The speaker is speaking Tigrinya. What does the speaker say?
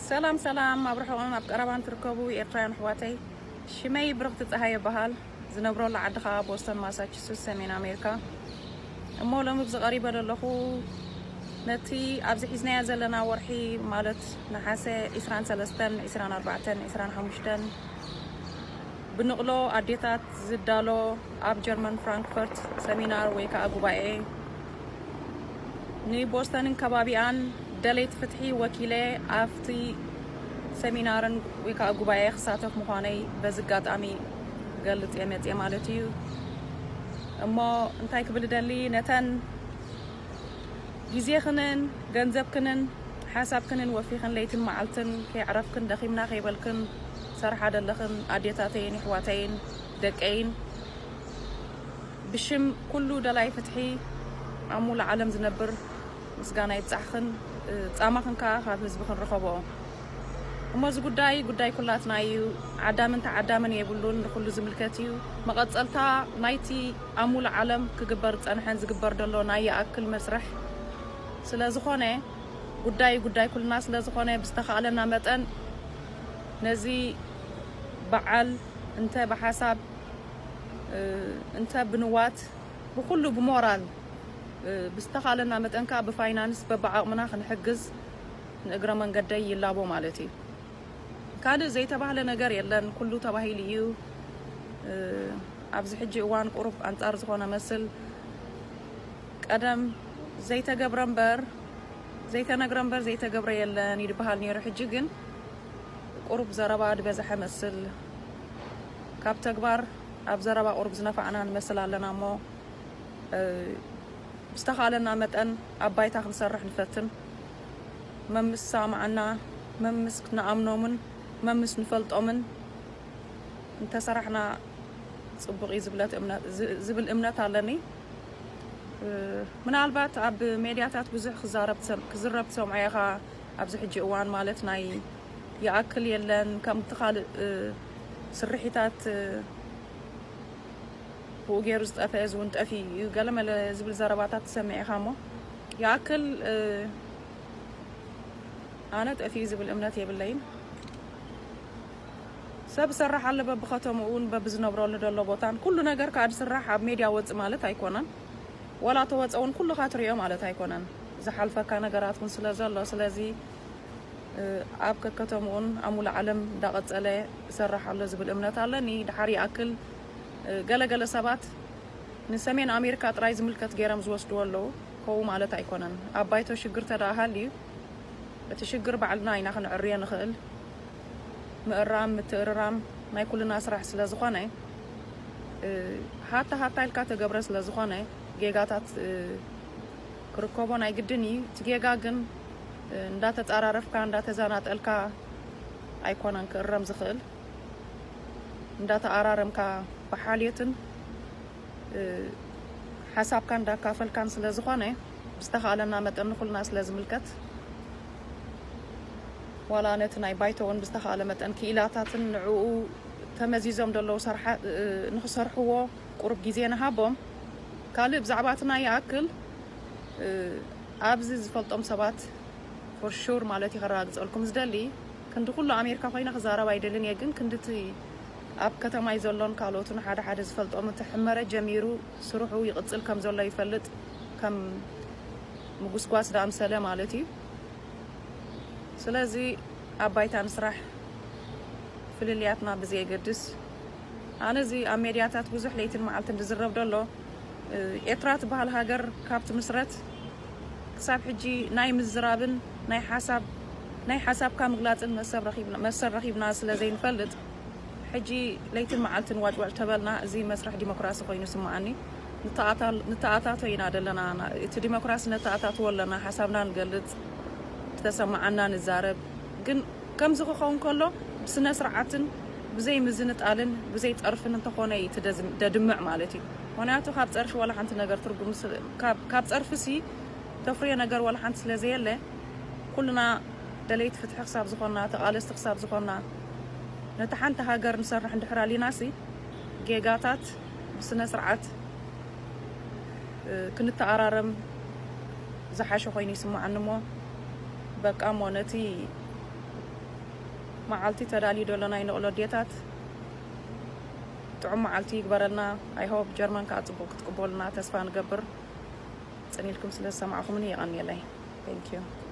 ሰላም ሰላም፣ ኣብ ርሑቕን ኣብ ቀረባን ትርከቡ ኤርትራውያን ኣሕዋተይ፣ ሽመይ ብርኽቲ ጸሃየ ይበሃል። ዝነብረሉ ዓዲ ኸኣ ቦስተን ማሳቹሰትስ፣ ሰሜን ኣሜሪካ። እሞ ሎሚ ኣብዚ ቀሪበ ዘለኹ፣ ነቲ ኣብዚ ሒዝናዮ ዘለና ወርሒ፣ ማለት ነሓሰ ዒስራን ሰለስተን፣ ዒስራን ኣርባዕተን፣ ዒስራን ሓሙሽተን፣ ብንቕሎ ኣዴታት ዝዳሎ ኣብ ጀርመን ፍራንክፈርት ሰሚናር ወይ ከዓ ጉባኤ፣ ንቦስተንን ከባቢኣን ደለይቲ ፍትሒ ወኪለ ኣብቲ ሰሚናርን ወይ ከዓ ጉባኤ ክሳተፍ ምዃነይ በዚ ኣጋጣሚ ክገልጽ እየ መጽየ ማለት እዩ። እሞ እንታይ ክብል እደሊ፣ ነተን ግዜኽንን ገንዘብክንን ሓሳብክንን ወፊኽን ለይትን መዓልትን ከይዕረፍክን ደኺምና ከይበልክን ሰርሓ ደለኽን ኣዴታተይን የሕዋተይን ደቀይን፣ ብሽም ኩሉ ደላይ ፍትሒ ኣብ ሙሉእ ዓለም ዝነብር ምስጋና ይብጻሕኽን፣ እ፣ ጻማኽን ከኣ ካብ ህዝብኽን ርኸቦ። እሞ እዚ ጉዳይ ጉዳይ ኩላትና እዩ። ዓዳምን ተዓዳምን የብሉን፣ ንኹሉ ዝምልከት እዩ። መቐጸልታ ናይቲ ኣብ ሙሉእ ዓለም ክግበር ዝጸንሐን ዝግበር ዘሎ ናይ ይኣክል መስርሕ ስለ ዝኾነ፣ ጉዳይ ጉዳይ ኩልና ስለ ዝኾነ፣ ብዝተኻእለና መጠን ነዚ በዓል እንተ ብሓሳብ፣ እ፣ እንተ ብንዋት፣ ብኹሉ ብሞራል፣ እ፣ ብዝተኻእለና መጠን ከኣ ብፋይናንስ በብዓቕምና ክንሕግዝ ንእግረ መንገደይ ይላቦ ማለት እዩ። ካልእ ዘይተባህለ ነገር የለን፣ ኩሉ ተባሂሉ እዩ። እ፣ ኣብዚ ሕጂ እዋን ቁሩብ ኣንጻር ዝኾነ መስል፣ ቀደም ዘይተገብረ እምበር፣ ዘይተነግረ እምበር ዘይተገብረ የለን ይድበሃል ነይሩ። ሕጂ ግን ቁሩብ ዘረባ ዝበዝሐ መስል፣ ካብ ተግባር ኣብ ዘረባ ቁሩብ ዝነፋዕና ንመስል ኣለና እሞ፣ እ፣ ብዝተኻእለና መጠን ኣብ ባይታ ክንሰርሕ ንፈትን። መምስ ዝሰማማዓና፣ መምስ ንኣምኖምን መምስ ንፈልጦምን እንተሰራሕና ጽቡቕ እዩ ዝብለት እምነት፣ ዝ-፣ ዝብል እምነት ኣለኒ። እ፣ ምናልባት ኣብ ሜድያታት ብዙሕ ክዛረብ ትሰም-፣ ክዝረብ ትሰምዖ ኢኻ ኣብዚ ሕጂ እዋን፣ ማለት ናይ ይኣክል የለን፣ ከምቲ ካልእ፣ እ፣ ስርሒታት፣ እ፣ ብኡ ገይሩ ዝጠፍአ እዚ እውን ጠፊኡ እዩ፣ ገለመለ ዝብል ዘረባታት ትሰምዕ ኢኻ እሞ፣ ይኣክል፣ እ፣ ኣነ ጠፊኡ ዝብል እምነት የብለይን። ሰብ ይሰርሕ ኣሎ በብኸተምኡን በብዝነብረሉ ዘሎ ቦታን። ኩሉ ነገር ከኣ ዝስራሕ ኣብ ሜድያ ወጽእ ማለት ኣይኮነን። ዋላ ተወጸ እውን ኩልኻ ትሪኦ ማለት ኣይኮነን። ዝሓልፈካ ነገራት እውን ስለ ዘሎ፣ ስለዚ፣ እ፣ ኣብ ከከተምኡን ኣብ ሙሉእ ዓለም እንዳቐጸለ ይሰርሕ ኣሎ ዝብል እምነት ኣለኒ። ድሓር ይኣክል፣ እ፣ ገለገለ ሰባት ንሰሜን ኣሜሪካ ጥራይ ዝምልከት ገይሮም ዝወስድዎ ኣለዉ። ከኡ ማለት ኣይኮነን። ኣብ ባይቶ ሽግር ተደኣ ሃልዩ፣ እቲ ሽግር ባዕልና ኢና ክንዕርዮ ንኽእል። ምእራም፣ ምትእርራም ናይ ኩልና ስራሕ ስለ ዝኾነ፣ እ፣ ሃታ ሃታ ኢልካ ተገብረ ስለ ዝኾነ፣ ጌጋታት፣ እ፣ ክርከቦ ናይ ግድን እዩ። እቲ ጌጋ ግን፣ እ፣ እንዳተጻራረፍካ፣ እንዳተዘናጠልካ ኣይኮነን ክእረም ዝኽእል። እንዳተኣራረምካ ብሓልዮትን፣ እ፣ ሓሳብካ እንዳካፈልካን ስለ ዝኾነ፣ ብዝተኻእለና መጠን ንኹልና ስለ ዝምልከት፣ ዋላ ነቲ ናይ ባይቶ እውን ብዝተኻእለ መጠን ክኢላታትን ንዕኡ ተመዚዞም ዘለዉ ሰርሓ-፣ እ፣ ንኽሰርሕዎ ቁሩብ ግዜ ንሃቦም። ካልእ ብዛዕባ እቲ ናይ ይኣክል፣ እ፣ ኣብዚ ዝፈልጦም ሰባት for sure ማለት እዩ ከረጋግጸልኩም ዝደሊ፣ ክንዲ ኩሉ ኣሜሪካ ኮይነ ክዛረብ ኣይደልን እየ፣ ግን ክንዲ እቲ ኣብ ከተማይ ዘሎን ካልኦትን ሓደ ሓደ ዝፈልጦም፣ እቲ ሕመረ ጀሚሩ ስርሑ ይቕጽል ከም ዘሎ ይፈልጥ፣ ከም ምጉስጓስ ዝኣምሰለ ማለት እዩ። ስለዚ ኣብ ባይታ ንስራሕ፣ ፍልልያትና ብዘየገድስ። ኣነ እዚ ኣብ ሜድያታት ብዙሕ ለይትን መዓልትን ዝዝረብ ዘሎ፣ እ፣ ኤርትራ ትበሃል ሃገር ካብ ትምስረት ክሳብ ሕጂ ናይ ምዝራብን ናይ ሓሳብ፣ ናይ ሓሳብካ ምግላጽን መሰብ ረኺብና፣ መሰል ረኺብና ስለ ዘይንፈልጥ፣ ሕጂ ለይትን መዓልትን ዋጭዋጭ ተበልና፣ እዚ መስርሕ ዲሞክራሲ ኮይኑ ይስምዓኒ። ንተኣታ-፣ ንተኣታቶ ኢና ዘለና። ና-፣ እቲ ዲሞክራሲ ነተኣታትዎ ኣለና፣ ሓሳብና ንገልጽ፣ ዝተሰምዓና ንዛረብ። ግን ከምዚ ክኸውን ከሎ ብስነ ስርዓትን ብዘይ ምዝንጣልን ብዘይ ጸርፍን እንተኾነ እዩ እቲ ደዝ-፣ ደድምዕ ማለት እዩ። ምኽንያቱ ካብ ጸርፊ ዋላ ሓንቲ ነገር ትርጉም ስ-፣ ካብ፣ ካብ ጸርፊ ሲ ተፍርዮ ነገር ዋላ ሓንቲ ስለ ዘየለ፣ ኩልና ደለይቲ ፍትሒ ክሳብ ዝኾንና፣ ተቓለስቲ ክሳብ ዝኾንና፣ ነታ ሓንቲ ሃገር ንሰርሕ እንድሕር ኣሊናሲ፣ ጌጋታት ብስነ ስርዓት፣ እ፣ ክንተኣራረም ዝሓሸ ኮይኑ ይስምዓኒ እሞ፣ በቃ እሞ ነቲ መዓልቲ ተዳልዩ ዘሎ ናይ ንቕሎ ኣዴታት ጥዑም መዓልቲ ይግበረልና። I hope ጀርመን ከዓ ፅቡቕ ክትቅበሉና ተስፋ ንገብር። ፅን ኢልኩም ስለ ዝሰማዕኹምኒ የቐንየለይ። Thank you።